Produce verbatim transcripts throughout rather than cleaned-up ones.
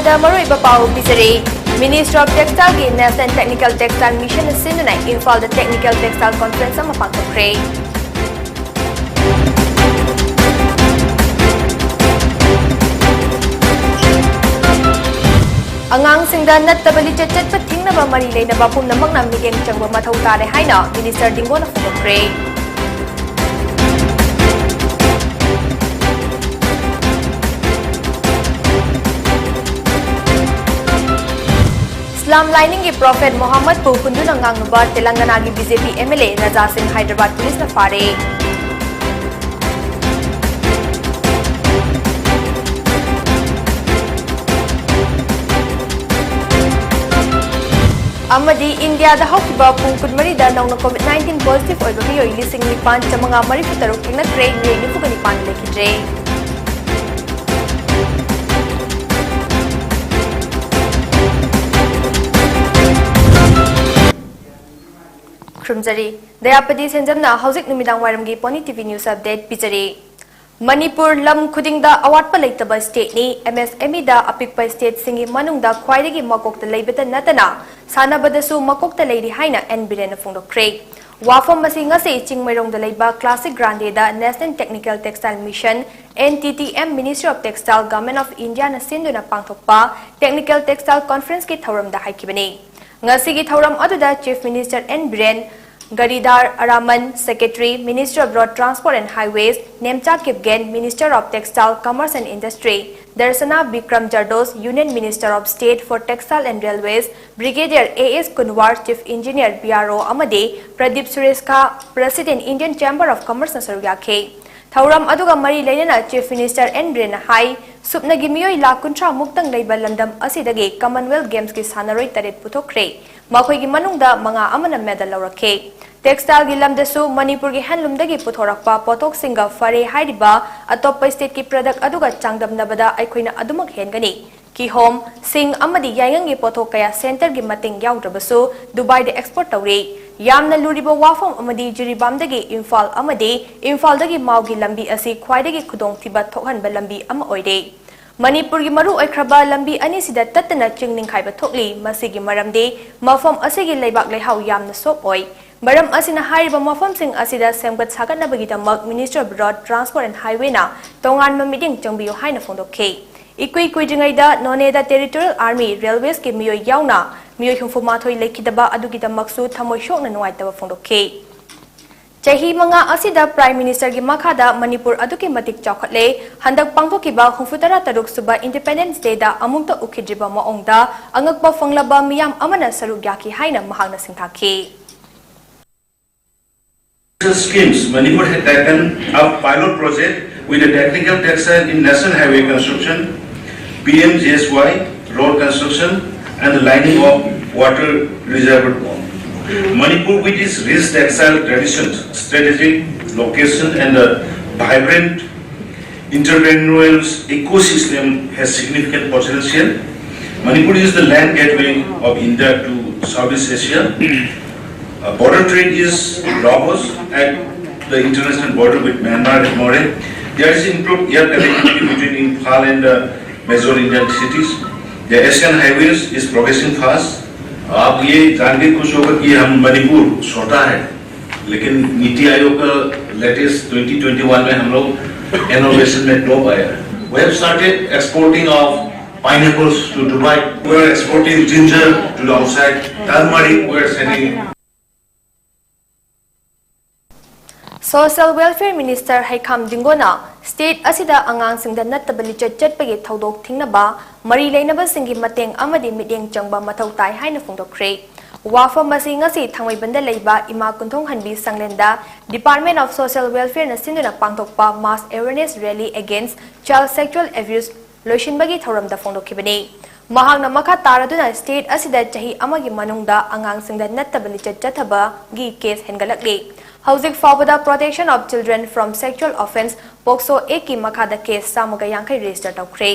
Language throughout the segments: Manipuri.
ꯗ ꯃꯔꯨꯑꯣꯏꯕ ꯄꯥꯎ ꯄꯤꯖꯔꯤ꯫ Ministry of Textileꯒꯤ National Technical Textile Mission ꯁꯤꯟꯗꯨꯅ ꯏꯝꯐꯥꯜꯗ Technical Textile Conference ꯑꯃ ꯄꯥꯡꯊꯣꯛꯈ꯭ꯔꯦ꯫ ꯑꯉꯥꯡꯁꯤꯡꯗ ꯅꯠꯇꯕ ꯂꯤꯆꯠ ꯆꯠꯄ ꯊꯤꯡꯅꯕ ꯃꯔꯤ ꯂꯩꯅꯕ ꯄꯨꯝꯅꯃꯛꯅ ꯃꯤꯠꯌꯦꯡ ꯆꯪꯕ ꯃꯊꯧ ꯇꯥꯔꯦ ꯍꯥꯏꯅ Minister ꯗꯤꯡꯒꯣꯅ ꯐꯣꯡꯗꯣꯛꯈ꯭ꯔꯦ꯫ ꯏꯁꯂꯥꯝ ꯂꯥꯏꯅꯤꯡꯒꯤ Prophet ꯃꯣꯍꯝꯃꯗꯄꯨ ꯍꯨꯟꯗꯨꯅ ꯉꯥꯡꯂꯨꯕ ꯇꯦꯂꯪꯒꯅꯥꯒꯤ BJP MLA ꯔꯖꯥ ꯁꯤꯡ ꯍꯥꯏꯗ꯭ꯔꯕꯥꯗ ꯄꯨꯂꯤꯁꯅ ꯐꯥꯔꯦ꯫ ꯑꯃꯗꯤ ꯏꯟꯗꯤꯌꯥꯗ ꯍꯧꯈꯤꯕ ꯄꯨꯡ ꯀꯨꯟꯃꯔꯤꯗ ꯅꯧꯅ COVID nineteen positive ꯑꯣꯏꯕ ꯃꯤꯑꯣꯏ ꯂꯤꯁꯤꯡ ꯅꯤꯄꯥꯟ ꯆꯥꯃꯉꯥ ꯃꯔꯤꯐꯨ ꯇꯔꯨꯛ ꯊꯦꯡꯅꯈ꯭ꯔꯦ, ꯃꯤꯑꯣꯏ ꯅꯤꯐꯨꯒ ꯅꯤꯄꯥꯟ ꯂꯩꯈꯤꯗ꯭ꯔꯦ꯫ ꯈꯨꯔꯨꯝꯖꯔꯤ꯫ ꯗꯌꯥꯄꯇꯤ ꯁꯦꯟꯖꯝꯅ ꯍꯧꯖꯤꯛ ꯅꯨꯃꯤꯗꯥꯡ ꯋꯥꯏꯔꯝꯒꯤ Pony TV News Update ꯄꯤꯖꯔꯤ꯫ Manipur ꯂꯝ ꯈꯨꯗꯤꯡꯗ ꯑꯋꯥꯠꯄ ꯂꯩꯇꯕ stateꯅꯤ꯫ MSMEꯗ ꯑꯄꯤꯛꯄ stateꯁꯤꯡꯒꯤ ꯃꯅꯨꯡꯗ ꯈ꯭ꯋꯥꯏꯗꯒꯤ ꯃꯀꯣꯛꯇ ꯂꯩꯕꯇ ꯅꯠꯇꯅ ꯁꯥꯟꯅꯕꯗꯁꯨ ꯃꯀꯣꯛꯇ ꯂꯩꯔꯤ ꯍꯥꯏꯅ ꯑꯦꯟ ꯕꯤꯔꯦꯟꯅ ꯐꯣꯡꯗꯣꯛꯈ꯭ꯔꯦ꯫ ꯋꯥꯐꯝ ꯑꯁꯤ ꯉꯁꯤ ꯆꯤꯡꯃꯩꯔꯣꯡꯗ ꯂꯩꯕ Classic Grandꯗ National Technical Textile Mission, NTTM, Ministry of Textile, Government of Indiaꯅ ꯁꯤꯟꯗꯨꯅ ꯄꯥꯡꯊꯣꯛꯄ Technical Textile Conferenceꯀꯤ ꯊꯧꯔꯝꯗ ꯍꯥꯏꯈꯤꯕꯅꯤ꯫ ꯉꯁꯤꯒꯤ ꯊꯧꯔꯝ ꯑꯗꯨꯗ Chief Minister N Biren, Giridhar Aramane, Secretary, Ministry of Road Transport and Highways, Nemcha Kipgen, Minister of Textile, Commerce and Industry, Darshana Vikram Jardosh, Union Minister of State for Textile and Railways, Brigadier A S ꯀꯨꯟꯋꯥꯔ, Chief Engineer, BRO, ꯑꯃꯗꯤ ꯄ꯭ꯔꯗꯤꯞ ꯁꯨꯔꯦꯁ ꯈꯥ, President, Indian Chamber of Commerceꯅ ꯁꯔꯨꯛ ꯌꯥꯈꯤ꯫ ꯊꯧꯔꯝ ꯑꯗꯨꯒ ꯃꯔꯤ ꯂꯩꯅꯅ Chief Minister ꯑꯦꯟ ꯕꯤꯔꯦꯟꯅ ꯍꯥꯏ, ꯁꯨꯞꯅꯒꯤ ꯃꯤꯑꯣꯏ ꯂꯥꯈ ꯀꯨꯟꯊ꯭ꯔꯥ ꯃꯨꯛꯇꯪ ꯂꯩꯕ ꯂꯝꯗꯝ ꯑꯁꯤꯗꯒꯤ Commonwealth Gamesꯀꯤ ꯁꯥꯟꯅꯔꯣꯏ ꯇꯔꯦꯠ ꯄꯨꯊꯣꯛꯈ꯭ꯔꯦ꯫ ꯃꯈꯣꯏꯒꯤ ꯃꯅꯨꯡꯗ ꯃꯉꯥ ꯑꯃꯅ medal ꯂꯧꯔꯛꯈꯤ꯫ Textileꯒꯤ ꯂꯝꯗꯁꯨ ꯃꯅꯤꯄꯨꯔꯒꯤ handloomꯗꯒꯤ ꯄꯨꯊꯣꯔꯛꯄ ꯄꯣꯠꯊꯣꯛꯁꯤꯡꯒ ꯐꯔꯦ ꯍꯥꯏꯔꯤꯕ ꯑꯇꯣꯞꯄ stateꯀꯤ product ꯑꯗꯨꯒ ꯆꯥꯡꯗꯝꯅꯕꯗ ꯑꯩꯈꯣꯏꯅ ꯑꯗꯨꯃꯛ ꯍꯦꯟꯒꯅꯤ꯫ ꯀꯤꯍꯣꯝ, ꯁꯤꯡ ꯑꯃꯗꯤ ꯌꯥꯏꯉꯪꯒꯤ ꯄꯣꯠꯊꯣꯛ ꯀꯌꯥ centreꯒꯤ ꯃꯇꯦꯡ ꯌꯥꯎꯗ꯭ꯔꯕꯁꯨ ꯗꯨꯕꯥꯏꯗ export ꯇꯧꯔꯤ꯫ ꯌꯥꯝꯅ ꯂꯨꯔꯤꯕ ꯋꯥꯐꯝ ꯑꯃꯗꯤ ꯖꯤꯔꯤꯕꯥꯝꯗꯒꯤ ꯏꯝꯐꯥꯜ ꯑꯃꯗꯤ ꯏꯝꯐꯥꯜꯗꯒꯤ ꯃꯥꯎꯒꯤ ꯂꯝꯕꯤ ꯑꯁꯤ ꯈ꯭ꯋꯥꯏꯗꯒꯤ ꯈꯨꯗꯣꯡꯊꯤꯕ ꯊꯣꯛꯍꯟꯕ ꯂꯝꯕꯤ ꯑꯃ ꯑꯣꯏꯔꯦ꯫ ꯃꯅꯤꯄꯨꯔꯒꯤ ꯃꯔꯨ ꯑꯣꯏꯈ꯭ꯔꯕ ꯂꯝꯕꯤ ꯑꯅꯤꯁꯤꯗ ꯇꯠꯇꯅ ꯆꯤꯡ ꯅꯤꯡꯈꯥꯏꯕ ꯊꯣꯛꯂꯤ꯫ ꯃꯁꯤꯒꯤ ꯃꯔꯝꯗꯤ ꯃꯐꯝ ꯑꯁꯤꯒꯤ ꯂꯩꯕꯥꯛ ꯂꯩꯍꯥꯎ ꯌꯥꯝꯅ ꯁꯣꯞ ꯑꯣꯏ꯫ ꯃꯔꯝ ꯑꯁꯤꯅ ꯍꯥꯏꯔꯤꯕ ꯃꯐꯝꯁꯤꯡ ꯑꯁꯤꯗ ꯁꯦꯝꯒꯠ ꯁꯥꯒꯠꯅꯕꯒꯤꯗꯃꯛ Ministry of Road Transport and Highwayꯅ ꯇꯣꯉꯥꯟꯕ ꯃꯤꯠꯌꯦꯡ ꯆꯪꯕꯤꯌꯨ ꯍꯥꯏꯅ ꯐꯣꯡꯗꯣꯛꯈꯤ꯫ ꯏꯀꯨꯏ ꯀꯨꯏꯗ꯭ꯔꯤꯉꯩꯗ ꯅꯣꯅꯦꯗ Territorial Army, Railwaysꯀꯤ ꯃꯤꯑꯣꯏ ꯌꯥꯎꯅ ꯃꯤꯑꯣꯏ ꯍꯨꯝꯐꯨ ꯃꯥꯊꯣꯏ ꯂꯩꯈꯤꯗꯕ ꯑꯗꯨꯒꯤꯗꯃꯛꯁꯨ ꯊꯃꯣꯏ ꯁꯣꯛꯅ ꯅꯨꯡꯉꯥꯏꯇꯕ ꯐꯣꯡꯗꯣꯛꯈꯤ꯫ ꯆꯍꯤ ꯃꯉꯥ ꯑꯁꯤꯗ Prime Ministerꯒꯤ ꯃꯈꯥꯗ ꯃꯅꯤꯄꯨꯔ ꯑꯗꯨꯛꯀꯤ ꯃꯇꯤꯛ ꯆꯥꯎꯈꯠꯂꯦ꯫ ꯍꯟꯗꯛ ꯄꯥꯡꯊꯣꯛꯈꯤꯕ ꯍꯨꯝꯐꯨ ꯇꯔꯥ ꯇꯔꯨꯛ ꯁꯨꯕ Independence Dayꯗ ꯑꯃꯨꯛꯇ ꯎꯈꯤꯗ꯭ꯔꯤꯕ ꯃꯑꯣꯡꯗ ꯑꯉꯛꯄ ꯐꯪꯂꯕ ꯃꯤꯌꯥꯝ ꯑꯃꯅ ꯁꯔꯨꯛ ꯌꯥꯈꯤ ꯍꯥꯏꯅ ꯃꯍꯥꯛꯅ ꯁꯤꯡꯊꯥꯈꯤ꯫ Schemes, Manipur had taken up pilot project with the technical textile in National Highway construction, P M G S Y road construction, and the lining of water reservoir pond. Manipur, with its rich textile traditions, strategic location, and a vibrant entrepreneurial ecosystem, has significant potential. Manipur is the land gateway of India to Southeast Asia. Uh, border trade is robust at the international border with Myanmar and Moreh. There is improved air connectivity between Imphal and uh, major Indian cities. The Asian highways is progressing fast. आप ये जान के खुश होगा कि हम मणिपुर छोटा है, लेकिन नीति आयोग का लेटेस्ट ट्वेंटी ट्वेंटी वन में हम लोग इनोवेशन में टॉप आया है। We have started exporting of pineapples to Dubai. We are exporting ginger to the outside. Turmeric we are sending. Social Welfare Minister ꯍꯩꯈꯥꯝ ꯗꯤꯡꯒꯣꯅ state ꯑꯁꯤꯗ ꯑꯉꯥꯡꯁꯤꯡꯗ ꯅꯠꯇꯕ ꯂꯤꯆꯠ ꯆꯠꯄꯒꯤ ꯊꯧꯗꯣꯛ ꯊꯤꯡꯅꯕ ꯃꯔꯤ ꯂꯩꯅꯕꯁꯤꯡꯒꯤ ꯃꯇꯦꯡ ꯑꯃꯗꯤ ꯃꯤꯠꯌꯦꯡ ꯆꯪꯕ ꯃꯊꯧ ꯇꯥꯏ ꯍꯥꯏꯅ ꯐꯣꯡꯗꯣꯛꯈ꯭ꯔꯦ꯫ ꯋꯥꯐꯝ ꯑꯁꯤ ꯉꯁꯤ ꯊꯥꯡꯃꯩꯕꯟꯗ ꯂꯩꯕ ꯏꯃꯥ ꯀꯨꯟꯊꯣꯡ ꯍꯟꯕꯤ ꯁꯪꯂꯦꯟꯗ Department of Social Welfareꯅ ꯁꯤꯟꯗꯨꯅ ꯄꯥꯡꯊꯣꯛꯄ mass awareness rally against child sexual abuse ꯂꯣꯏꯁꯤꯟꯕꯒꯤ ꯊꯧꯔꯝꯗ ꯐꯣꯡꯗꯣꯛꯈꯤꯕꯅꯤ꯫ ꯃꯍꯥꯛꯅ ꯃꯈꯥ ꯇꯥꯔꯗꯨꯅ state ꯑꯁꯤꯗ ꯆꯍꯤ ꯑꯃꯒꯤ ꯃꯅꯨꯡꯗ ꯑꯉꯥꯡꯁꯤꯡꯗ ꯅꯠꯇꯕ ꯂꯤꯆꯠ ꯆꯠꯊꯕꯒꯤ case ꯍꯦꯟꯒꯠꯂꯛꯂꯤ꯫ ꯍꯧꯖꯤꯛ ꯐꯥꯎꯕꯗ Protection of Children from Sexual Offence, POCSO Actꯀꯤ ꯃꯈꯥꯗ case ꯆꯥꯝꯃꯒ ꯌꯥꯡꯈꯩ register ꯇꯧꯈ꯭ꯔꯦ꯫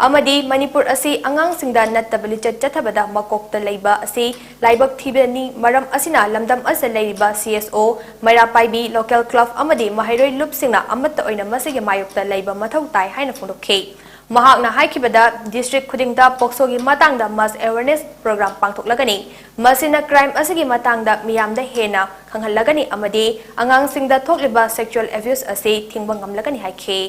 ꯑꯃꯗꯤ ꯃꯅꯤꯄꯨꯔ ꯑꯁꯤ ꯑꯉꯥꯡꯁꯤꯡꯗ ꯅꯠꯇꯕ ꯂꯤꯆꯠ ꯆꯠꯊꯕꯗ ꯃꯀꯣꯛꯇ ꯂꯩꯕ ꯑꯁꯤ ꯂꯥꯏꯕꯛ ꯊꯤꯕꯅꯤ꯫ ꯃꯔꯝ ꯑꯁꯤꯅ ꯂꯝꯗꯝ ꯑꯁꯤꯗ ꯂꯩꯔꯤꯕ C S O, ꯃꯩꯔꯥ ꯄꯥꯏꯕꯤ, local club ꯑꯃꯗꯤ ꯃꯍꯩꯔꯣꯏ ꯂꯨꯞꯁꯤꯡꯅ ꯑꯃꯠꯇ ꯑꯣꯏꯅ ꯃꯁꯤꯒꯤ ꯃꯥꯌꯣꯛꯇ ꯂꯩꯕ ꯃꯊꯧ ꯇꯥꯏ ꯍꯥꯏꯅ ꯐꯣꯡꯗꯣꯛꯈꯤ꯫ ꯃꯍꯥꯛꯅ ꯍꯥꯏꯈꯤꯕꯗ, district ꯈꯨꯗꯤꯡꯗ ꯄꯣꯛꯁꯣꯒꯤ ꯃꯇꯥꯡꯗ mass awareness program ꯄꯥꯡꯊꯣꯛꯂꯒꯅꯤ꯫ ꯃꯁꯤꯅ crime ꯑꯁꯤꯒꯤ ꯃꯇꯥꯡꯗ ꯃꯤꯌꯥꯝꯗ ꯍꯦꯟꯅ ꯈꯪꯍꯜꯂꯒꯅꯤ ꯑꯃꯗꯤ ꯑꯉꯥꯡꯁꯤꯡꯗ ꯊꯣꯛꯂꯤꯕ sexual abuse ꯑꯁꯤ ꯊꯤꯡꯕ ꯉꯝꯂꯒꯅꯤ ꯍꯥꯏꯈꯤ꯫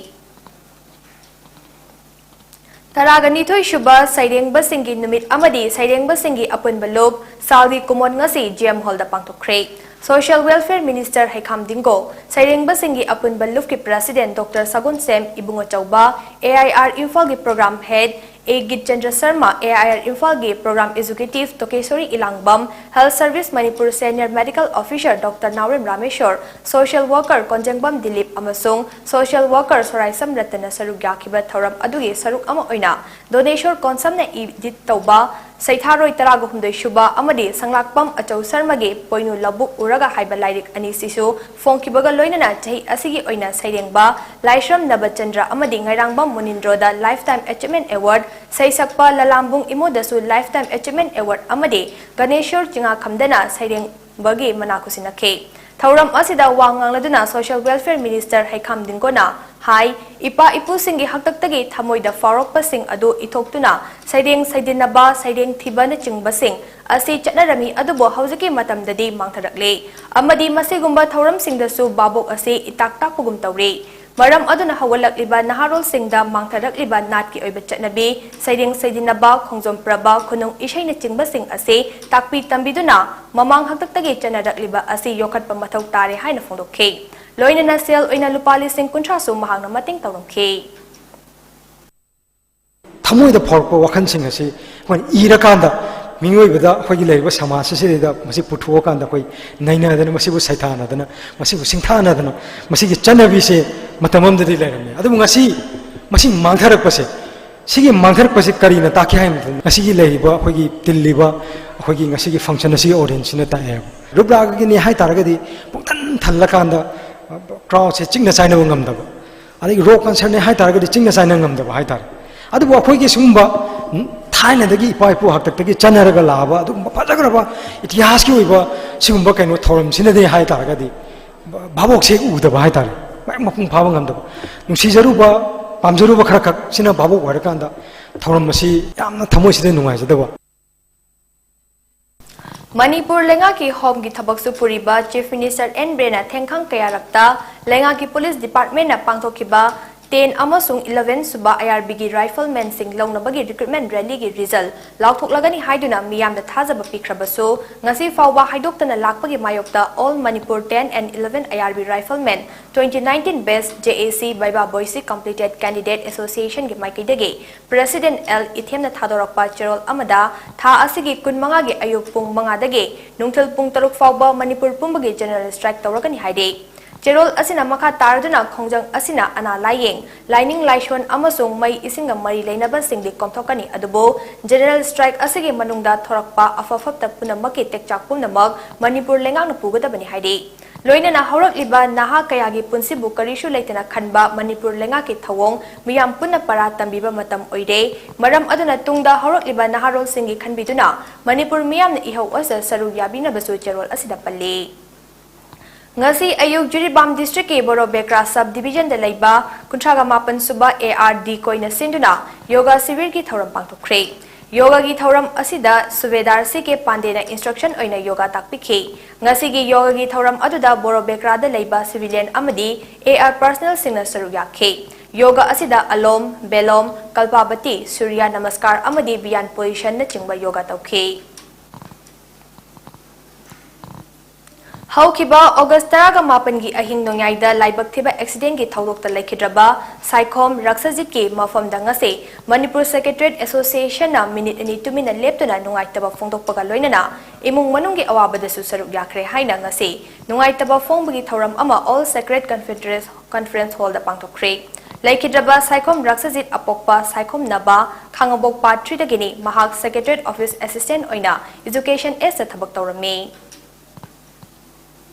ꯇꯔꯥꯒ ꯅꯤꯊꯣꯏ ꯁꯨꯕ ꯁꯩꯔꯦꯡꯕꯁꯤꯡꯒꯤ ꯅꯨꯃꯤꯠ ꯑꯃꯗꯤ ꯁꯩꯔꯦꯡꯕꯁꯤꯡꯒꯤ ꯑꯄꯨꯟꯕ ꯂꯨꯞ ꯁꯥꯜꯒꯤ ꯀꯨꯃꯣꯟ ꯉꯁꯤ G M Hall ꯗ ꯄꯥꯡꯊꯣꯛꯈ꯭ꯔꯦ꯫ Social Welfare Minister ꯍꯩꯈꯥꯝ ꯗꯤꯡꯒꯣ, ꯁꯩꯔꯦꯡꯕꯁꯤꯡꯒꯤ ꯑꯄꯨꯟꯕ ꯂꯨꯞꯀꯤ President Doctor ꯁꯒꯨꯟꯁꯦꯝ ꯏꯕꯨꯡꯉꯣꯆꯧꯕ, A I R ꯏꯝꯐꯥꯜꯒꯤ Program Head A ꯒꯤꯠꯆꯟꯗ꯭ꯔ Sharma, A I R ꯏꯝꯐꯥꯜꯒꯤ Program Executive ꯇꯣꯀꯦꯁꯣꯔꯤ ꯏꯂꯥꯡꯕꯝ, Health Service Manipur Senior Medical Officer Doctor ꯅꯥꯎꯔꯦꯝ ꯔꯥꯃꯦꯁꯣꯔ, social worker ꯀꯣꯟꯖꯦꯡꯕꯝ ꯗꯤꯂꯤꯞ ꯑꯃꯁꯨꯡ social worker ꯁꯣꯔꯥꯏꯁꯝ ꯔꯇꯟꯅ ꯁꯔꯨꯛ ꯌꯥꯈꯤꯕ ꯊꯧꯔꯝ ꯑꯗꯨꯒꯤ ꯁꯔꯨꯛ ꯑꯃ ꯑꯣꯏꯅ ꯗꯣꯅꯦꯁꯣꯔ ꯀꯣꯟꯁꯝꯅ edit ꯇꯧꯕ ꯁꯩꯊꯥꯔꯣꯏ ꯇꯔꯥꯒ ꯍꯨꯝꯗꯣꯏ ꯁꯨꯕ ꯑꯃꯗꯤ ꯁꯪꯂꯥꯛꯄꯝ ꯑꯆꯧ ꯁꯔꯃꯒꯤ ꯄꯣꯏꯅꯨ ꯂꯧꯕꯨꯛ ꯎꯔꯒ ꯍꯥꯏꯕ ꯂꯥꯏꯔꯤꯛ ꯑꯅꯤꯁꯤꯁꯨ ꯐꯣꯡꯈꯤꯕꯒ ꯂꯣꯏꯅꯅ ꯆꯍꯤ ꯑꯁꯤꯒꯤ ꯑꯣꯏꯅ ꯁꯩꯔꯦꯡꯕ ꯂꯥꯏꯁ꯭ꯔꯝ ꯅꯕꯆꯟꯗ꯭ꯔ ꯑꯃꯗꯤ ꯉꯥꯏꯔꯥꯡꯕꯝ ꯃꯨꯅꯤꯟꯗ꯭ꯔꯣꯗ Lifetime Achievement Award, ꯁꯩꯁꯛꯄ ꯂꯂꯥꯝꯕꯨꯡ ꯏꯃꯣꯗꯁꯨ Lifetime Achievement Award ꯑꯃꯗꯤ ꯒꯅꯦꯁꯣꯔ ꯆꯤꯉꯥꯈꯝꯗꯅ ꯁꯩꯔꯦꯡꯕꯒꯤ ꯃꯅꯥ ꯈꯨꯠꯁꯤꯟꯅꯈꯤ꯫ ꯊꯧꯔꯝ ꯑꯁꯤꯗ ꯋꯥ ꯉꯥꯡꯂꯗꯨꯅ Social Welfare Minister ꯍꯩꯈꯥꯝ ꯗꯤꯡꯒꯣꯅ ꯍꯥꯏ, ꯏꯄꯥ ꯏꯄꯨꯁꯤꯡꯒꯤ ꯍꯥꯛꯇꯛꯇꯒꯤ ꯊꯃꯣꯏꯗ ꯐꯥꯎꯔꯛꯄꯁꯤꯡ ꯑꯗꯨ ꯏꯊꯣꯛꯇꯨꯅ ꯁꯩꯔꯦꯡ ꯁꯩꯗꯤꯟꯅꯕ, ꯁꯩꯔꯦꯡ ꯊꯤꯕꯅꯆꯤꯡꯕꯁꯤꯡ ꯑꯁꯤ ꯆꯠꯅꯔꯝꯃꯤ, ꯑꯗꯨꯕꯨ ꯍꯧꯖꯤꯛꯀꯤ ꯃꯇꯝꯗꯗꯤ ꯃꯥꯡꯊꯔꯛꯂꯦ ꯑꯃꯗꯤ ꯃꯁꯤꯒꯨꯝꯕ ꯊꯧꯔꯝꯁꯤꯡꯗꯁꯨ ꯚꯥꯕꯣꯛ ꯑꯁꯤ ꯏꯇꯥꯛ ꯇꯥꯛꯄꯒꯨꯝ ꯇꯧꯔꯦ꯫ ꯃꯔꯝ ꯑꯗꯨꯅ ꯍꯧꯒꯠꯂꯛꯂꯤꯕ ꯅꯍꯥꯔꯣꯜꯁꯤꯡꯗ ꯃꯥꯡꯊꯔꯛꯂꯤꯕ ꯅꯥꯠꯀꯤ ꯑꯣꯏꯕ ꯆꯠꯅꯕꯤ, ꯁꯩꯔꯦꯡ ꯁꯩꯗꯤꯟꯅꯕ, ꯈꯣꯡꯖꯣꯝ ꯄ꯭ꯔꯕ, ꯈꯨꯅꯨꯡ ꯏꯁꯩꯅꯆꯤꯡꯕꯁꯤꯡ ꯑꯁꯤ ꯇꯥꯛꯄꯤ ꯇꯝꯕꯤꯗꯨꯅ ꯃꯃꯥꯡ ꯍꯥꯛꯇꯛꯇꯒꯤ ꯆꯠꯅꯔꯛꯂꯤꯕ ꯑꯁꯤ ꯌꯣꯛꯈꯠꯄ ꯃꯊꯧ ꯇꯥꯔꯦ ꯍꯥꯏꯅ ꯐꯣꯡꯗꯣꯛꯈꯤ꯫ ꯂꯣꯏꯅꯅ ꯁꯦꯜ ꯑꯣꯏꯅ ꯂꯨꯄꯥ ꯂꯤꯁꯤꯡ ꯀꯨꯟꯊ꯭ꯔꯥꯁꯨ ꯃꯍꯥꯛꯅ ꯃꯇꯦꯡ ꯇꯧꯔꯝꯈꯤ꯫ ꯊꯃꯣꯏꯗ ꯐꯥꯎꯔꯛꯄ ꯋꯥꯈꯜꯁꯤꯡ ꯑꯁꯤ ꯑꯩꯈꯣꯏꯅ ꯏꯔꯀꯥꯟꯗ ꯃꯤꯑꯣꯏꯕꯗ, ꯑꯩꯈꯣꯏꯒꯤ ꯂꯩꯔꯤꯕ ꯁꯃꯥꯖ ꯑꯁꯤꯗꯩꯗ ꯃꯁꯤ ꯄꯨꯊꯣꯛꯑꯀꯥꯟꯗ ꯑꯩꯈꯣꯏ ꯅꯩꯅꯗꯅ, ꯃꯁꯤꯕꯨ ꯁꯩꯊꯥꯅꯗꯅ, ꯃꯁꯤꯕꯨ ꯁꯤꯡꯊꯥꯅꯗꯅ, ꯃꯁꯤꯒꯤ ꯆꯠꯅꯕꯤꯁꯦ ꯃꯇꯝ ꯑꯃꯗꯗꯤ ꯂꯩꯔꯝꯃꯤ꯫ ꯑꯗꯨꯕꯨ ꯉꯁꯤ ꯃꯁꯤ ꯃꯥꯡꯊꯔꯛꯄꯁꯦ, ꯁꯤꯒꯤ ꯃꯥꯡꯊꯔꯛꯄꯁꯤ ꯀꯔꯤꯅ ꯇꯥꯛꯀꯦ ꯍꯥꯏꯕ ꯃꯇꯝꯗ, ꯉꯁꯤꯒꯤ ꯂꯩꯔꯤꯕ ꯑꯩꯈꯣꯏꯒꯤ ꯇꯤꯜꯂꯤꯕ ꯑꯩꯈꯣꯏꯒꯤ ꯉꯁꯤꯒꯤ function ꯑꯁꯤꯒꯤ audienceꯁꯤꯅ ꯇꯥꯛꯑꯦꯕ꯫ ꯒ꯭ꯔꯨꯞ ꯂꯥꯛꯑꯒꯤꯅꯤ ꯍꯥꯏ ꯇꯥꯔꯒꯗꯤ ꯄꯨꯡꯊꯟ ꯊꯜꯂꯀꯥꯟꯗ crowdꯁꯦ ꯆꯤꯛꯅ ꯆꯥꯏꯅꯕ ꯉꯝꯗꯕ, ꯑꯗꯒꯤ ꯔꯣꯛ ꯀꯟꯁꯔꯠꯅꯦ ꯍꯥꯏ ꯇꯥꯔꯒꯗꯤ ꯆꯤꯡꯅ ꯆꯥꯏꯅ ꯉꯝꯗꯕ ꯍꯥꯏ ꯇꯥꯔꯦ꯫ ꯑꯗꯨꯕꯨ ꯑꯩꯈꯣꯏꯒꯤ ꯁꯤꯒꯨꯝꯕ ꯊꯥꯏꯅꯗꯒꯤ ꯏꯄꯥ ꯏꯄꯨ ꯍꯥꯛꯇꯛꯇꯒꯤ ꯆꯠꯅꯔꯒ ꯂꯥꯛꯑꯕ ꯑꯗꯨꯒꯨꯝꯕ ꯐꯖꯈ꯭ꯔꯕ ꯏꯇꯤꯍꯥꯁꯀꯤ ꯑꯣꯏꯕ ꯁꯤꯒꯨꯝꯕ ꯀꯩꯅꯣ ꯊꯧꯔꯝꯁꯤꯅꯗꯤ ꯍꯥꯏ ꯇꯥꯔꯒꯗꯤ ꯚꯥꯕꯣꯛꯁꯦ ꯎꯗꯕ ꯍꯥꯏ ꯇꯥꯔꯦ, ꯃꯄꯨꯡ ꯐꯥꯕ ꯉꯝꯗꯕ꯫ ꯅꯨꯡꯁꯤꯖꯔꯨꯕ ꯄꯥꯝꯖꯔꯨꯕ ꯈꯔ ꯈꯛꯁꯤꯅ ꯚꯥꯕꯨꯛ ꯑꯣꯏꯔꯀꯥꯟꯗ ꯊꯧꯔꯝ ꯑꯁꯤ ꯌꯥꯝꯅ ꯊꯃꯣꯏꯁꯤꯗ ꯅꯨꯡꯉꯥꯏꯖꯗꯕ꯫ ꯃꯅꯤꯄꯨꯔ ꯂꯩꯉꯥꯛꯀꯤ ꯍꯣꯝꯒꯤ ꯊꯕꯛꯁꯨ ꯄꯨꯔꯤꯕ ꯆꯤꯐ ꯃꯤꯅꯤꯁꯇꯔ ꯑꯦꯟ ꯕꯤꯔꯦꯟꯅ ꯊꯦꯡꯈꯪ ꯀꯌꯥꯔꯛꯇ ꯂꯩꯉꯥꯛꯀꯤ ꯄꯨꯂꯤꯁ ꯗꯤꯄꯥꯔꯠꯃꯦꯟꯅ ꯄꯥꯡꯊꯣꯛꯈꯤꯕ ꯇꯦꯟ ꯑꯃꯁꯨꯡ ꯏꯂꯚꯦꯟ ꯁꯨꯕ ꯑꯥꯏ ꯑꯥꯔ ꯕꯤꯒꯤ ꯔꯥꯏꯐꯜꯃꯦꯟꯁꯤꯡ ꯂꯧꯅꯕꯒꯤ ꯔꯤꯀ꯭ꯔꯨꯠꯃꯦꯟ ꯔꯦꯂꯤꯒꯤ ꯔꯤꯖꯜ ꯂꯥꯎꯊꯣꯛꯂꯒꯅꯤ ꯍꯥꯏꯗꯨꯅ ꯃꯤꯌꯥꯝꯗ ꯊꯥꯖꯕ ꯄꯤꯈ꯭ꯔꯕꯁꯨ, ꯉꯁꯤ ꯐꯥꯎꯕ ꯍꯥꯏꯗꯣꯛꯇꯅ ꯂꯥꯛꯄꯒꯤ ꯃꯥꯌꯣꯛꯇ All Manipur ten and eleven I R B Riflemen twenty nineteen Batch J A C Baiba Boise Completed Candidate Associationꯒꯤ ꯃꯥꯏꯀꯩꯗꯒꯤ ꯄ꯭ꯔꯦꯁꯤꯗꯦꯟꯠ ꯑꯦꯜ ꯏꯊꯦꯝꯅ ꯊꯥꯗꯣꯔꯛꯄ ꯆꯦꯔꯣꯜ ꯑꯃꯗ ꯊꯥ ꯑꯁꯤꯒꯤ ꯀꯨꯟꯃꯉꯥꯒꯤ ꯑꯌꯨꯛ ꯄꯨꯡ ꯃꯉꯥꯗꯒꯤ ꯅꯨꯡꯊꯤꯜ ꯄꯨꯡ ꯇꯔꯨꯛ ꯐꯥꯎꯕ ꯃꯅꯤꯄꯨꯔ ꯄꯨꯝꯕꯒꯤ ꯖꯦꯅꯔꯦꯜ ꯁ꯭ꯇ꯭ꯔꯥꯏꯛ ꯇꯧꯔꯒꯅꯤ ꯍꯥꯏꯔꯤ꯫ ꯆꯦꯔꯣꯜ ꯑꯁꯤꯅ ꯃꯈꯥ ꯇꯥꯔꯗꯨꯅ ꯈꯣꯡꯖꯪ ꯑꯁꯤꯅ ꯑꯅꯥ ꯂꯥꯏꯌꯦꯡ, ꯂꯥꯏꯅꯤꯡ ꯂꯥꯏꯁꯣꯟ ꯑꯃꯁꯨꯡ ꯃꯩ ꯏꯁꯤꯡꯒ ꯃꯔꯤ ꯂꯩꯅꯕꯁꯤꯡꯗꯤ ꯀꯣꯝꯊꯣꯛꯀꯅꯤ, ꯑꯗꯨꯕꯨ ꯖꯦꯅꯔꯦꯜ ꯁ꯭ꯇ꯭ꯔꯥꯏꯛ ꯑꯁꯤꯒꯤ ꯃꯅꯨꯡꯗ ꯊꯣꯔꯛꯄ ꯑꯐ ꯐꯠꯇ ꯄꯨꯝꯅꯃꯛꯀꯤ ꯇꯦꯛꯆꯥꯛ ꯄꯨꯝꯅꯃꯛ ꯃꯅꯤꯄꯨꯔ ꯂꯩꯉꯥꯛꯅ ꯄꯨꯒꯗꯕꯅꯤ ꯍꯥꯏꯔꯤ꯫ ꯂꯣꯏꯅꯅ ꯍꯧꯔꯛꯂꯤꯕ ꯅꯍꯥ ꯀꯌꯥꯒꯤ ꯄꯨꯟꯁꯤꯕꯨ ꯀꯔꯤꯁꯨ ꯂꯩꯇꯅ ꯈꯟꯕ ꯃꯅꯤꯄꯨꯔ ꯂꯩꯉꯥꯛꯀꯤ ꯊꯧꯑꯣꯡ ꯃꯤꯌꯥꯝ ꯄꯨꯟꯅ ꯄꯔꯥ ꯇꯝꯕꯤꯕ ꯃꯇꯝ ꯑꯣꯏꯔꯦ꯫ ꯃꯔꯝ ꯑꯗꯨꯅ ꯇꯨꯡꯗ ꯍꯧꯔꯛꯂꯤꯕ ꯅꯍꯥꯔꯣꯜꯁꯤꯡꯒꯤ ꯈꯟꯕꯤꯗꯨꯅ ꯃꯅꯤꯄꯨꯔ ꯃꯤꯌꯥꯝꯅ ꯏꯍꯧ ꯑꯁꯤꯗ ꯁꯔꯨꯛ ꯌꯥꯕꯤꯅꯕꯁꯨ ꯆꯦꯔꯣꯜ ꯑꯁꯤꯗ ꯄꯜꯂꯤ꯫ ꯉꯁꯤ ꯑꯌꯨꯛ ꯖꯤꯔꯤꯕꯥꯝ ꯗꯤꯁꯇ꯭ꯔꯤꯛꯀꯤ ꯕꯣꯔꯣꯕꯦꯀ꯭ꯔꯥ ꯁꯕ ꯗꯤꯕꯤꯖꯟꯗ ꯂꯩꯕ ꯀꯨꯟꯊ꯭ꯔꯥꯒ ꯃꯥꯄꯟ ꯁꯨꯕ ꯑꯦ ꯑꯥꯔ ꯗꯤ ꯀꯣꯏꯅ ꯁꯤꯟꯗꯨꯅ ꯌꯣꯒꯥ ꯁꯤꯕꯤꯔꯒꯤ ꯊꯧꯔꯝ ꯄꯥꯡꯊꯣꯛꯈ꯭ꯔꯦ꯫ ꯌꯣꯒꯥꯒꯤ ꯊꯧꯔꯝ ꯑꯁꯤꯗ ꯁꯨꯕꯦꯗꯥꯔ ꯁꯤ ꯀꯦ ꯄꯥꯟꯗꯦꯅ ꯏꯟꯁꯇ꯭ꯔꯛꯁꯟ ꯑꯣꯏꯅ ꯌꯣꯒꯥ ꯇꯥꯛꯄꯤꯈꯤ꯫ ꯉꯁꯤꯒꯤ ꯌꯣꯒꯥꯒꯤ ꯊꯧꯔꯝ ꯑꯗꯨꯗ ꯕꯣꯔꯣꯕꯦꯀ꯭ꯔꯥꯗ ꯂꯩꯕ ꯁꯤꯚꯤꯂꯤꯌꯟ ꯑꯃꯗꯤ ꯑꯦ ꯑꯥꯔ ꯄꯔꯁꯅꯦꯜꯁꯤꯡꯅ ꯁꯔꯨꯛ ꯌꯥꯈꯤ꯫ ꯌꯣꯒꯥ ꯑꯁꯤꯗ ꯑꯂꯣꯝ, ꯕꯦꯂꯣꯝ, ꯀꯜꯄꯥꯕꯇꯤ, ꯁꯨꯔꯌ ꯅꯃꯁꯀꯥꯔ ꯑꯃꯗꯤ ꯕꯤꯌꯥꯟ ꯄꯣꯖꯤꯁꯟꯅꯆꯤꯡꯕ ꯌꯣꯒꯥ ꯇꯧꯈꯤ꯫ ꯍꯧꯈꯤꯕ ꯑꯣꯒꯁ ꯇꯔꯥꯒ ꯃꯥꯄꯟꯒꯤ ꯑꯍꯤꯡ ꯅꯣꯡꯌꯥꯏꯗ ꯂꯥꯏꯕꯛ ꯊꯤꯕ ꯑꯦꯛꯁꯤꯗꯦꯟꯒꯤ ꯊꯧꯗꯣꯛꯇ ꯂꯩꯈꯤꯗ꯭ꯔꯕ ꯁꯥꯏꯈꯣꯝ ꯔꯛꯁꯖꯤꯠꯀꯤ ꯃꯐꯝꯗ ꯉꯁꯤ ꯃꯅꯤꯄꯨꯔ ꯁꯦꯀ꯭ꯔꯦꯇꯔꯤꯌꯦꯠ ꯑꯦꯁꯣꯁꯤꯌꯦꯁꯟꯅ ꯃꯤꯅꯤꯠ ꯑꯅꯤ ꯇꯨꯃꯤꯟꯅ ꯂꯦꯞꯇꯨꯅ ꯅꯨꯡꯉꯥꯏꯇꯕ ꯐꯣꯡꯗꯣꯛꯄꯒ ꯂꯣꯏꯅꯅ ꯏꯃꯨꯡ ꯃꯅꯨꯡꯒꯤ ꯑꯋꯥꯕꯗꯁꯨ ꯁꯔꯨꯛ ꯌꯥꯈ꯭ꯔꯦ ꯍꯥꯏꯅ ꯉꯁꯤ ꯅꯨꯡꯉꯥꯏꯇꯕ ꯐꯣꯡꯕꯒꯤ ꯊꯧꯔꯝ ꯑꯃ ꯑꯣꯜ ꯁꯦꯀ꯭ꯔꯦꯠ ꯀꯟꯐꯦꯗꯔꯦꯁ ꯀꯟꯐꯔꯦꯟꯁ ꯍꯣꯜꯗ ꯄꯥꯡꯊꯣꯛꯈ꯭ꯔꯦ꯫ ꯂꯩꯈꯤꯗ꯭ꯔꯕ ꯁꯥꯏꯈꯣꯝ ꯔꯛꯁꯖꯤꯠ ꯑꯄꯣꯛꯄ ꯁꯥꯏꯈꯣꯝ ꯅꯕ ꯈꯥꯉꯕꯣꯛ ꯄꯥꯔꯠ ꯊ꯭ꯔꯤꯗꯒꯤꯅꯤ꯫ ꯃꯍꯥꯛ ꯁꯦꯀ꯭ꯔꯦꯇꯔꯤꯌꯦꯠ ꯑꯣꯐꯤꯁ ꯑꯦꯁꯤꯁꯇꯦꯟꯠ ꯑꯣꯏꯅ ꯏꯖꯨꯀꯦꯁꯟ ꯑꯦꯁꯇ ꯊꯕꯛ ꯇꯧꯔꯝꯃꯤ꯫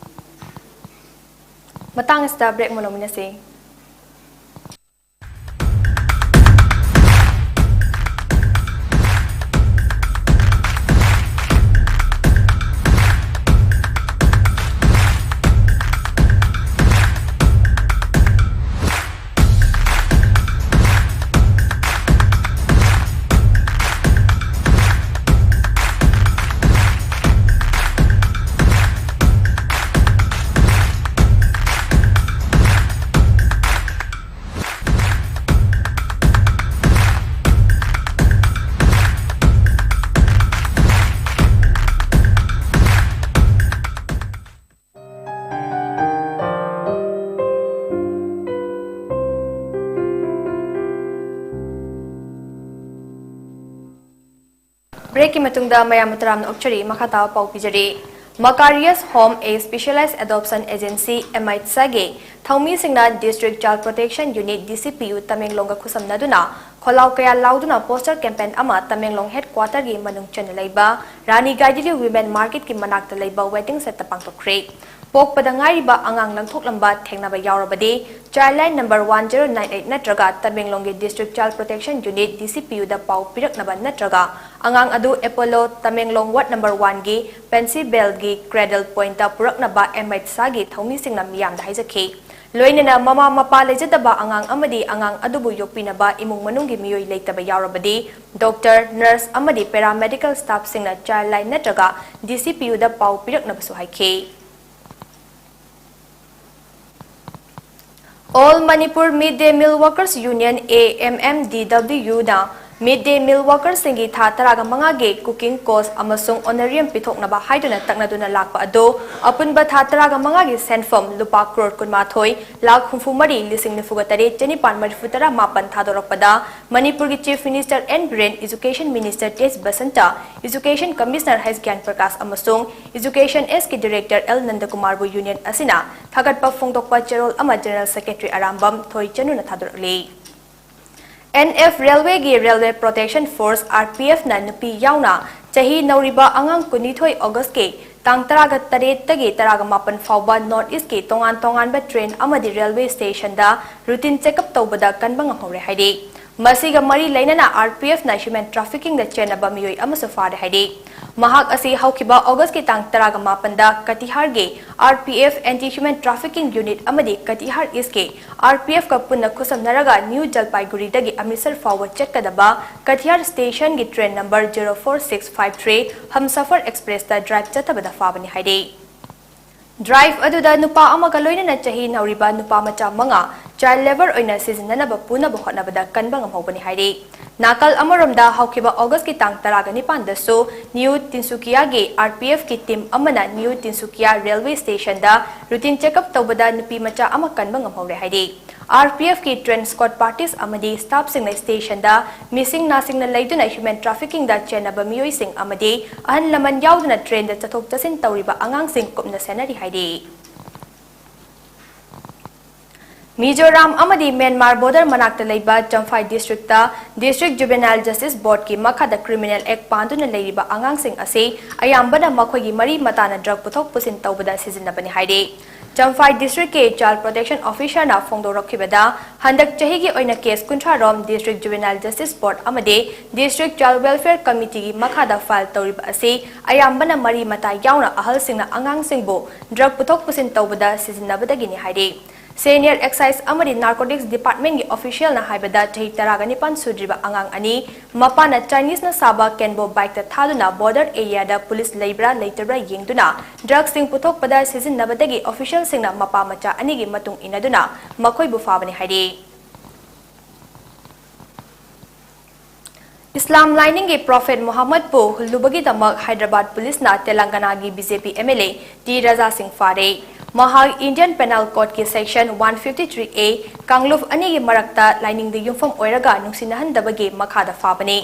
ꯃꯇꯥꯡ ꯑꯁꯤꯗ ꯕ꯭ꯔꯦꯛ ꯑꯃ ꯂꯧꯃꯤꯟꯅꯁꯤ꯫ ꯀꯤ ꯃꯇꯨꯡꯗ ꯃꯌꯥꯝ ꯇꯔꯥꯝꯅ ꯑꯣꯛꯆꯔꯤ꯫ ꯃꯈꯥ ꯇꯥꯕ ꯄꯥꯎ ꯄꯤꯖꯔꯤ꯫ Macarius Home, a specialized adoption agency, MHSAꯒꯤ ꯊꯧꯃꯤꯁꯤꯡꯅ District Child Protection Unit, DCPU, ꯇꯃꯦꯡꯂꯣꯡꯒ ꯈꯨꯠꯁꯝꯅꯗꯨꯅ ꯈꯣꯜꯂꯥꯎ ꯀꯌꯥ ꯂꯥꯎꯗꯨꯅ poster campaign ꯑꯃ ꯇꯃꯦꯡꯂꯣꯡ headquarterꯒꯤ ꯃꯅꯨꯡ ꯆꯟꯅ ꯂꯩꯕ ꯔꯥꯅꯤ ꯒꯥꯏꯗꯤꯂꯤ Women Marketꯀꯤ ꯃꯅꯥꯛꯇ ꯂꯩꯕ waiting shedꯇ ꯄꯥꯡꯊꯣꯛꯈ꯭ꯔꯦ꯫ ꯄꯣꯛꯄꯗ ꯉꯥꯏꯔꯤꯕ ꯑꯉꯥꯡ ꯂꯪꯊꯣꯛꯂꯝꯕ ꯊꯦꯡꯅꯕ ꯌꯥꯎꯔꯕꯗꯤ Childline number one zero nine eight ꯅꯠꯇ꯭ꯔꯒ ꯇꯃꯦꯡꯂꯣꯡꯒꯤ District Child Protection Unit, DCPUꯗ ꯄꯥꯎ ꯄꯤꯔꯛꯅꯕ ꯅꯠꯇ꯭ꯔꯒ ꯑꯉꯥꯡ ꯑꯗꯨ Apollo Tamenglong Ward number oneꯒꯤ Pency Bellꯒꯤ Cradle Pointꯇ ꯄꯨꯔꯛꯅꯕ MHSAꯒꯤ ꯊꯧꯃꯤꯁꯤꯡꯅ ꯃꯤꯌꯥꯝꯗ ꯍꯥꯏꯖꯈꯤ꯫ ꯂꯣꯏꯅꯅ ꯃꯃꯥ ꯃꯄꯥ ꯂꯩꯖꯗꯕ ꯑꯉꯥꯡ ꯑꯃꯗꯤ ꯑꯉꯥꯡ ꯑꯗꯨꯕꯨ ꯌꯣꯛꯄꯤꯅꯕ ꯏꯃꯨꯡ ꯃꯅꯨꯡꯒꯤ ꯃꯤꯑꯣꯏ ꯂꯩꯇꯕ ꯌꯥꯎꯔꯕꯗꯤ doctor, nurse ꯑꯃꯗꯤ paramedical staffꯁꯤꯡꯅ Childline ꯅꯠꯇ꯭ꯔꯒ DCPUꯗ ꯄꯥꯎ ꯄꯤꯔꯛꯅꯕꯁꯨ ꯍꯥꯏꯈꯤ꯫ All Manipur Mid Day Meal Workers Union, AMMDWUꯅ Mid Day Meal Workersꯁꯤꯡꯒꯤ ꯊꯥ ꯇꯔꯥꯒ ꯃꯉꯥꯒꯤ cooking cost ꯑꯃꯁꯨꯡ honorarium ꯄꯤꯊꯣꯛꯅꯕ ꯍꯥꯏꯗꯨꯅ ꯇꯛꯅꯗꯨꯅ ꯂꯥꯛꯄ ꯑꯗꯨ ꯑꯄꯨꯟꯕ ꯊꯥ ꯇꯔꯥꯒ ꯃꯉꯥꯒꯤ ꯁꯦꯟꯐꯝ ꯂꯨꯄꯥ ꯀ꯭ꯔꯣꯔ ꯀꯨꯟꯃꯥꯊꯣꯏ ꯂꯥꯈ ꯍꯨꯝꯐꯨ ꯃꯔꯤ ꯂꯤꯁꯤꯡ ꯅꯤꯐꯨꯒ ꯇꯔꯦꯠ ꯆꯅꯤꯄꯥꯟ ꯃꯔꯤꯐꯨ ꯇꯔꯥ ꯃꯥꯄꯟ ꯊꯥꯗꯣꯔꯛꯄꯗ ꯃꯅꯤꯄꯨꯔꯒꯤ Chief Minister N Biren, Education Minister ꯇꯦꯖ Basanta, Education Commissioner ꯍꯩꯁ ꯒ꯭ꯌꯥꯟ ꯄ꯭ꯔꯀꯥꯁ ꯑꯃꯁꯨꯡ Education Sꯀꯤ Director ꯑꯦꯜ ꯅꯟꯗꯀꯨꯃꯥꯔꯕꯨ union ꯑꯁꯤꯅ ꯊꯥꯒꯠꯄ ꯐꯣꯡꯗꯣꯛꯄ ꯆꯦꯔꯣꯜ ꯑꯃ General Secretary Arambam ꯊꯣꯏꯆꯅꯨꯅ ꯊꯥꯗꯣꯔꯛꯂꯤ꯫ NF Railwayꯒꯤ Railway Protection Force, RPFꯅ ꯅꯨꯄꯤ ꯌꯥꯎꯅ ꯆꯍꯤ ꯅꯧꯔꯤꯕ ꯑꯉꯥꯡ ꯀꯨꯟꯅꯤꯊꯣꯏ Augustꯀꯤ ꯇꯥꯡ ꯇꯔꯥꯒ ꯇꯔꯦꯠꯇꯒꯤ ꯇꯔꯥꯒ ꯃꯥꯄꯟ ꯐꯥꯎꯕ North Eastꯀꯤ ꯇꯣꯉꯥꯟ ꯇꯣꯉꯥꯟꯕ train ꯑꯃꯗꯤ railway stationꯗ routine checkup ꯇꯧꯕꯗ ꯀꯟꯕ ꯉꯝꯍꯧꯔꯦ ꯍꯥꯏꯔꯤ꯫ ꯃꯁꯤꯒ ꯃꯔꯤ ꯂꯩꯅꯅ RPFꯅ human traffickingꯗ ꯆꯦꯟꯅꯕ ꯃꯤꯑꯣꯏ ꯑꯃꯁꯨ ꯐꯥꯔꯦ ꯍꯥꯏꯔꯤ꯫ ꯃꯍꯥꯛ ꯑꯁꯤ ꯍꯧꯈꯤꯕ Augustꯀꯤ ꯇꯥꯡ ꯇꯔꯥꯒ ꯃꯥꯄꯟꯗ ꯀꯇꯤꯍꯥꯔꯒꯤ RPF Anti Human Trafficking Unit ꯑꯃꯗꯤ ꯀꯇꯤꯍꯥꯔ Eastꯀꯤ RPFꯀ ꯄꯨꯟꯅ ꯈꯨꯠꯁꯝꯅꯔꯒ New Jalpaiguridagi Amritsar ꯐꯥꯎꯕ ꯆꯠꯀꯗꯕ Katihar stationꯒꯤ train number zero four six five three Humsafar Expressꯇ drive ꯆꯠꯊꯕꯗ ꯐꯥꯕꯅꯤ ꯍꯥꯏꯔꯤ꯫ Drive ꯑꯗꯨꯗ ꯅꯨꯄꯥ ꯑꯃꯒ ꯂꯣꯏꯅꯅ ꯆꯍꯤ ꯅꯧꯔꯤꯕ ꯅꯨꯄꯥ ꯃꯆꯥ ꯃꯉꯥ child labour ꯑꯣꯏꯅ ꯁꯤꯖꯤꯟꯅꯅꯕ ꯄꯨꯅꯕ ꯍꯣꯠꯅꯕꯗ ꯀꯟꯕ ꯉꯝꯍꯧꯕꯅꯤ ꯍꯥꯏꯔꯤ꯫ ꯅꯥꯀꯜ ꯑꯃꯔꯣꯝꯗ ꯍꯧꯈꯤꯕ Augustꯀꯤ ꯇꯥꯡ ꯇꯔꯥꯒ ꯅꯤꯄꯥꯟꯗꯁꯨ New Tinsukiaꯒꯤ RPFꯀꯤ team ꯑꯃꯅ New Tinsukia railway stationꯗ routine checkup ꯇꯧꯕꯗ ꯅꯨꯄꯤ ꯃꯆꯥ ꯑꯃ ꯀꯟꯕ ꯉꯝꯍꯧꯔꯦ ꯍꯥꯏꯔꯤ꯫ RPFꯀꯤ train escort parties ꯑꯃꯗꯤ staffꯁꯤꯡꯅ stationꯗ ꯃꯤꯁꯤꯡ ꯅꯥꯁꯤꯡꯅ ꯂꯩꯗꯨꯅ human traffickingꯗ ꯆꯦꯟꯅꯕ ꯃꯤꯑꯣꯏꯁꯤꯡ ꯑꯃꯗꯤ ꯑꯍꯜ ꯂꯃꯟ ꯌꯥꯎꯗꯨꯅ trainꯗ ꯆꯠꯊꯣꯛ ꯆꯠꯁꯤꯟ ꯇꯧꯔꯤꯕ ꯑꯉꯥꯡꯁꯤꯡ ꯀꯨꯞꯅ ꯁꯦꯟꯅꯔꯤ ꯍꯥꯏꯔꯤ꯫ ꯃꯤꯖꯣꯔꯥꯝ ꯑꯃꯗꯤ ꯃ꯭ꯌꯥꯟꯃꯥꯔ border ꯃꯅꯥꯛꯇ ꯂꯩꯕ ꯆꯝꯐꯥꯏ districtꯇ District Juvenile Justice Boardꯀꯤ ꯃꯈꯥꯗ Criminal Act ꯄꯥꯟꯗꯨꯅ ꯂꯩꯔꯤꯕ ꯑꯉꯥꯡꯁꯤꯡ ꯑꯁꯤ ꯑꯌꯥꯝꯕꯅ ꯃꯈꯣꯏꯒꯤ ꯃꯔꯤ ꯃꯇꯥꯅ drug ꯄꯨꯊꯣꯛ ꯄꯨꯁꯤꯟ ꯇꯧꯕꯗ ꯁꯤꯖꯤꯟꯅꯕꯅꯤ ꯍꯥꯏꯔꯤ꯫ ꯆꯝꯐꯥꯏ districtꯀꯤ Child Protection Officerꯅ ꯐꯣꯡꯗꯣꯔꯛꯈꯤꯕꯗ, ꯍꯟꯗꯛ ꯆꯍꯤꯒꯤ ꯑꯣꯏꯅ case ꯀꯨꯟꯊ꯭ꯔꯥ ꯔꯣꯝ District Juvenile Justice Board ꯑꯃꯗꯤ District Child Welfare Committeeꯒꯤ ꯃꯈꯥꯗ file ꯇꯧꯔꯤꯕ ꯑꯁꯤ ꯑꯌꯥꯝꯕꯅ ꯃꯔꯤ ꯃꯇꯥ ꯌꯥꯎꯅ ꯑꯍꯜꯁꯤꯡꯅ ꯑꯉꯥꯡꯁꯤꯡꯕꯨ drug ꯄꯨꯊꯣꯛ ꯄꯨꯁꯤꯟ ꯇꯧꯕꯗ ꯁꯤꯖꯤꯟꯅꯕꯗꯒꯤꯅꯤ ꯍꯥꯏꯔꯤ꯫ Senior Excise ꯑꯃꯗꯤ Narcotics Departmentꯀꯤ officialꯅ ꯍꯥꯏꯕꯗ, ꯆꯍꯤ ꯇꯔꯥꯒ ꯅꯤꯄꯥꯟ ꯁꯨꯗ꯭ꯔꯤꯕ ꯑꯉꯥꯡ ꯑꯅꯤ, ꯃꯄꯥꯅ Chineseꯅ ꯁꯥꯕ Kenbo bikeꯇ ꯊꯥꯗꯨꯅ border areaꯗ police ꯂꯩꯕ꯭ꯔꯥ ꯂꯩꯇꯕ꯭ꯔꯥ ꯌꯦꯡꯗꯨꯅ drugꯁꯤꯡ ꯄꯨꯊꯣꯛꯄꯗ ꯁꯤꯖꯤꯟꯅꯕꯗꯒꯤ officialꯁꯤꯡꯅ ꯃꯄꯥ ꯃꯆꯥ ꯑꯅꯤꯒꯤ ꯃꯇꯨꯡ ꯏꯟꯅꯗꯨꯅ ꯃꯈꯣꯏꯕꯨ ꯐꯥꯕꯅꯤ ꯍꯥꯏꯔꯤ꯫ ꯏꯁꯂꯥꯝ ꯂꯥꯏꯅꯤꯡꯒꯤ Prophet ꯃꯨꯍꯝꯃꯗꯄꯨ ꯍꯨꯜꯂꯨꯕꯒꯤꯗꯃꯛ Hyderabad policeꯅ ꯇꯦꯂꯪꯒꯅꯥꯒꯤ BJP MLA T ꯔꯥꯖꯥ ꯁꯤꯡ ꯐꯥꯔꯦ꯫ ꯃꯍꯥꯛ Indian Penal Codeꯀꯤ section one fifty three A ꯀꯥꯡꯂꯨꯞ ꯑꯅꯤꯒꯤ ꯃꯔꯛꯇ ꯂꯥꯏꯅꯤꯡꯗ ꯌꯨꯝꯐꯝ ꯑꯣꯏꯔꯒ ꯅꯨꯡꯁꯤꯅꯍꯟꯗꯕꯒꯤ ꯃꯈꯥꯗ ꯐꯥꯕꯅꯤ꯫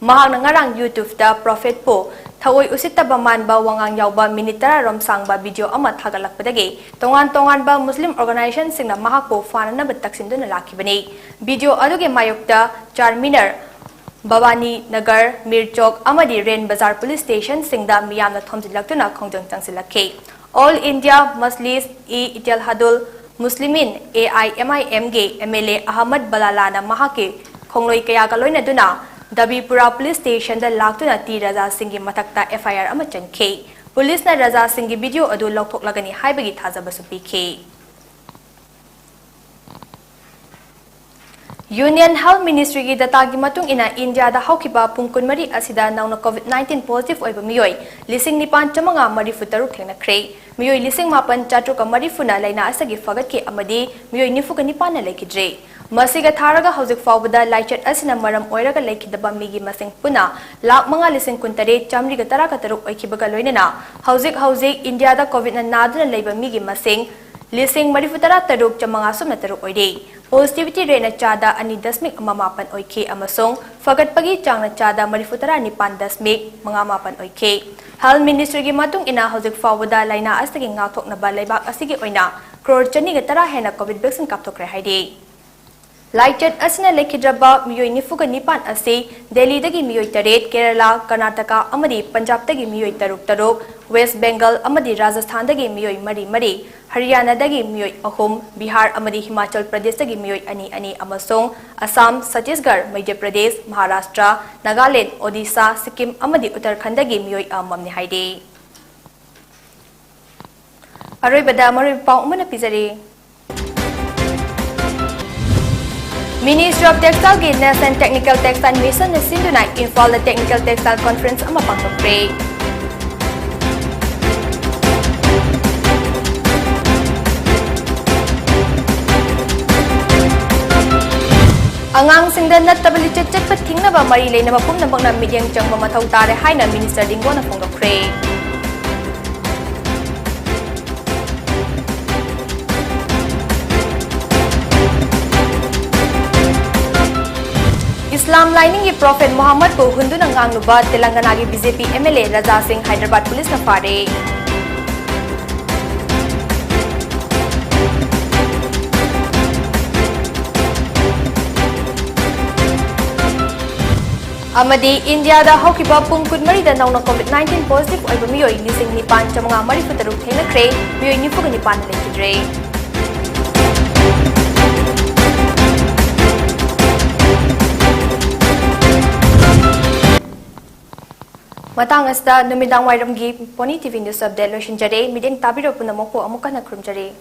ꯃꯍꯥꯛꯅ ꯉꯔꯥꯡ YouTubeꯇ Prophetꯄꯨ ꯊꯑꯣꯏ ꯎꯁꯤꯠꯇꯕ ꯃꯥꯟꯕ ꯋꯥꯉꯥꯡ ꯌꯥꯎꯕ minute ꯇꯔꯥ ꯔꯣꯝ ꯁꯥꯡꯕ video ꯑꯃ ꯊꯥꯒꯠꯂꯛꯄꯗꯒꯤ ꯇꯣꯉꯥꯟ ꯇꯣꯉꯥꯟꯕ Muslim organizationꯁꯤꯡꯅ ꯃꯍꯥꯛꯄꯨ ꯐꯥꯅꯅꯕ ꯇꯛꯁꯤꯟꯗꯨꯅ ꯂꯥꯛꯈꯤꯕꯅꯤ꯫ Video ꯑꯗꯨꯒꯤ ꯃꯥꯌꯣꯛꯇ ꯆꯥꯔꯃꯤꯅꯔ, ꯚꯕꯥꯅꯤ ꯅꯒꯔ, ꯃꯤꯔ ꯆꯧꯛ ꯑꯃꯗꯤ ꯔꯦꯟ ꯕꯖꯥꯔ police stationꯁꯤꯡꯗ ꯃꯤꯌꯥꯝꯅ ꯊꯣꯝꯖꯤꯜꯂꯛꯇꯨꯅ ꯈꯣꯡꯖꯪ ꯆꯪꯁꯤꯜꯂꯛꯈꯤ꯫ All India Majlis-e-Ittihadul Muslimin, AIMIMꯒꯤ MLA Ahmad ꯕꯂꯥꯂꯥꯅ ꯃꯍꯥꯛꯀꯤ ꯈꯣꯡꯂꯣꯏ ꯀꯌꯥꯒ ꯂꯣꯏꯅꯗꯨꯅ ꯗꯕꯤꯄꯨꯔꯥ police stationꯗ ꯂꯥꯛꯇꯨꯅ ꯇꯤ ꯔꯥꯖꯥ ꯁꯤꯡꯒꯤ ꯃꯊꯛꯇ FIR ꯑꯃ ꯆꯟꯈꯤ꯫ Policeꯅ ꯔꯥꯖꯥ ꯁꯤꯡꯒꯤ video ꯑꯗꯨ ꯂꯧꯊꯣꯛꯂꯒꯅꯤ ꯍꯥꯏꯕꯒꯤ ꯊꯥꯖꯕꯁꯨ ꯄꯤꯈꯤ꯫ Union Health Ministryꯒꯤ dataꯒꯤ ꯃꯇꯨꯡ ꯏꯟꯅ, ꯏꯟꯗꯤꯌꯥꯗ ꯍꯧꯈꯤꯕ ꯄꯨꯡ ꯀꯨꯟꯃꯔꯤ ꯑꯁꯤꯗ ꯅꯧꯅ COVID nineteen positive ꯑꯣꯏꯕ ꯃꯤꯑꯣꯏ ꯂꯤꯁꯤꯡ ꯅꯤꯄꯥꯟ ꯆꯥꯃꯉꯥ ꯃꯔꯤꯐꯨ ꯇꯔꯨꯛ ꯊꯦꯡꯅꯈ꯭ꯔꯦ꯫ ꯃꯤꯑꯣꯏ ꯂꯤꯁꯤꯡ ꯃꯥꯄꯟ ꯆꯥꯇ꯭ꯔꯨꯛꯀ ꯃꯔꯤꯐꯨꯅ ꯂꯥꯏꯅꯥ ꯑꯁꯤꯒꯤ ꯐꯒꯠꯈꯤ ꯑꯃꯗꯤ ꯃꯤꯑꯣꯏ ꯅꯤꯐꯨꯒ ꯅꯤꯄꯥꯟꯅ ꯂꯩꯈꯤꯗ꯭ꯔꯦ꯫ ꯃꯁꯤꯒ ꯊꯥꯔꯒ ꯍꯧꯖꯤꯛ ꯐꯥꯎꯕꯗ ꯂꯥꯏꯆꯠ ꯑꯁꯤꯅ ꯃꯔꯝ ꯑꯣꯏꯔꯒ ꯂꯩꯈꯤꯗꯕ ꯃꯤꯒꯤ ꯃꯁꯤꯡ ꯄꯨꯟꯅ ꯂꯥꯈ ꯃꯉꯥ ꯂꯤꯁꯤꯡ ꯀꯨꯟꯇꯔꯦꯠ ꯆꯥꯃꯔꯤꯒ ꯇꯔꯥꯒ ꯇꯔꯨꯛ ꯑꯣꯏꯈꯤꯕꯒ ꯂꯣꯏꯅꯅ ꯍꯧꯖꯤꯛ ꯍꯧꯖꯤꯛ ꯏꯟꯗꯤꯌꯥꯗ COVIDꯅ ꯅꯥꯗꯨꯅ ꯂꯩꯕ ꯃꯤꯒꯤ ꯃꯁꯤꯡ ꯂꯤꯁꯤꯡ ꯃꯔꯤꯐꯨ ꯇꯔꯥ ꯇꯔꯨꯛ ꯆꯥꯃꯉꯥ ꯁꯨꯞꯅ ꯇꯔꯨꯛ ꯑꯣꯏꯔꯦ꯫ Positivity rateꯅ ꯆꯥꯗ ꯑꯅꯤ ꯗꯁꯃꯤꯛ ꯑꯃ ꯃꯥꯄꯟ ꯑꯣꯏꯈꯤ ꯑꯃꯁꯨꯡ ꯐꯒꯠꯄꯒꯤ ꯆꯥꯡꯅ ꯆꯥꯗ ꯃꯔꯤꯐꯨꯇꯔꯥ ꯅꯤꯄꯥꯟ ꯗꯁꯃꯤꯛ ꯃꯉꯥ ꯃꯥꯄꯟ ꯑꯣꯏꯈꯤ꯫ Health Ministerꯒꯤ ꯃꯇꯨꯡ ꯏꯟꯅ ꯍꯧꯖꯤꯛ ꯐꯥꯎꯕꯗ ꯂꯥꯏꯅꯥ ꯑꯁꯤꯗꯒꯤ ꯉꯥꯛꯊꯣꯛꯅꯕ ꯂꯩꯕꯥꯛ ꯑꯁꯤꯒꯤ ꯑꯣꯏꯅ ꯀ꯭ꯔꯣꯔ ꯆꯅꯤꯒ ꯇꯔꯥ ꯍꯦꯟꯅ COVID vaccine ꯀꯥꯞꯊꯣꯛꯈ꯭ꯔꯦ ꯍꯥꯏꯔꯤ꯫ ꯂꯥꯏꯆꯠ ꯑꯁꯤꯅ ꯂꯩꯈꯤꯗ꯭ꯔꯕ ꯃꯤꯑꯣꯏ ꯅꯤꯐꯨꯒ ꯅꯤꯄꯥꯟ ꯑꯁꯤ ꯗꯦꯜꯂꯤꯗꯒꯤ ꯃꯤꯑꯣꯏ ꯇꯔꯦꯠ, ꯀꯦꯔꯂꯥ, ꯀꯔꯅꯥꯇꯀꯥ ꯑꯃꯗꯤ ꯄꯟꯖꯥꯕꯇꯒꯤ ꯃꯤꯑꯣꯏ ꯇꯔꯨꯛ ꯇꯔꯨꯛ, ꯋꯦꯁ꯭ꯠ ꯕꯦꯡꯒꯜ ꯑꯃꯗꯤ ꯔꯥꯖꯁꯊꯥꯟꯗꯒꯤ ꯃꯤꯑꯣꯏ ꯃꯔꯤ ꯃꯔꯤ, ꯍꯔꯤꯌꯥꯅꯥꯗꯒꯤ ꯃꯤꯑꯣꯏ ꯑꯍꯨꯝ, ꯕꯤꯍꯥꯔ ꯑꯃꯗꯤ ꯍꯤꯃꯥꯆꯜ ꯄ꯭ꯔꯗꯦꯁꯇꯒꯤ ꯃꯤꯑꯣꯏ ꯑꯅꯤ ꯑꯅꯤ ꯑꯃꯁꯨꯡ ꯑꯁꯥꯝ, ꯆꯠꯇꯤꯁꯒꯔ, ꯃꯙ꯭ꯌ ꯄ꯭ꯔꯗꯦꯁ, ꯃꯍꯥꯔꯥꯁꯇ꯭ꯔ, ꯅꯥꯒꯥꯂꯦꯟꯗ, ꯑꯣꯗꯤꯁꯥ, ꯁꯤꯛꯀꯤꯝ ꯑꯃꯗꯤ ꯎꯠꯇꯔꯈꯟꯗꯒꯤ ꯃꯤꯑꯣꯏ ꯑꯃꯃꯝꯅꯤ ꯍꯥꯏꯔꯤ꯫ ꯑꯔꯣꯏꯕꯗ ꯃꯔꯨꯑꯣꯏꯕ ꯄꯥꯎ ꯑꯃꯅ ꯄꯤꯖꯔꯤ꯫ Ministry of Textileꯒꯤ National Technical Textile Missionꯅ ꯁꯤꯟꯗꯨꯅ ꯏꯝꯐꯥꯜꯗ Technical Textile Conference ꯑꯃ ꯄꯥꯡꯊꯣꯛꯈ꯭ꯔꯦ꯫ ꯑꯉꯥꯡꯁꯤꯡꯗ ꯅꯠꯇꯕ ꯂꯤꯆꯠ ꯆꯠꯄ ꯊꯤꯡꯅꯕ ꯃꯔꯤ ꯂꯩꯅꯕ ꯄꯨꯝꯅꯃꯛꯅ ꯃꯤꯠꯌꯦꯡ ꯆꯪꯕ ꯃꯊꯧ ꯇꯥꯔꯦ ꯍꯥꯏꯅ Minister ꯂꯤꯡꯒꯣꯅ ꯐꯣꯡꯗꯣꯛꯈ꯭ꯔꯦ꯫ ꯏꯁꯂꯥꯝ ꯂꯥꯏꯅꯤꯡꯒꯤ ꯄ꯭ꯔꯣꯐꯦꯠ ꯃꯨꯍꯝꯃꯗꯄꯨ ꯍꯨꯟꯗꯨꯅ ꯉꯥꯡꯂꯨꯕ ꯇꯦꯂꯪꯒꯅꯥꯒꯤ BJP MLA ꯔꯖꯥ ꯁꯤꯡ ꯍꯥꯏꯗ꯭ꯔꯕꯥꯗ ꯄꯨꯂꯤꯁꯅ ꯐꯥꯔꯦ꯫ ꯑꯃꯗꯤ ꯏꯟꯗꯤꯌꯥꯗ ꯍꯧꯈꯤꯕ ꯄꯨꯡ ꯀꯨꯟꯃꯔꯤꯗ ꯅꯧꯅ COVID nineteen positive ꯑꯣꯏꯕ ꯃꯤꯑꯣꯏ ꯂꯤꯁꯤꯡ ꯅꯤꯄꯥꯟ ꯆꯥꯃꯉꯥ ꯃꯔꯤꯐꯨ ꯇꯔꯨꯛ ꯊꯦꯡꯅꯈ꯭ꯔꯦ, ꯃꯤꯑꯣꯏ ꯅꯤꯐꯨꯒ ꯅꯤꯄꯥꯟꯅ ꯂꯩꯈꯤꯗ꯭ꯔꯦ꯫ ꯃꯇꯥꯡ ꯑꯁꯤꯗ ꯅꯨꯃꯤꯗꯥꯡ ꯋꯥꯏꯔꯝꯒꯤ Pony TV News Update ꯂꯣꯏꯁꯤꯟꯖꯔꯦ꯫ ꯃꯤꯠꯌꯦꯡ ꯇꯥꯕꯤꯔꯕ ꯄꯨꯝꯅꯃꯛꯄꯨ ꯑꯃꯨꯛ ꯍꯟꯅ ꯈꯨꯔꯨꯝꯖꯔꯤ꯫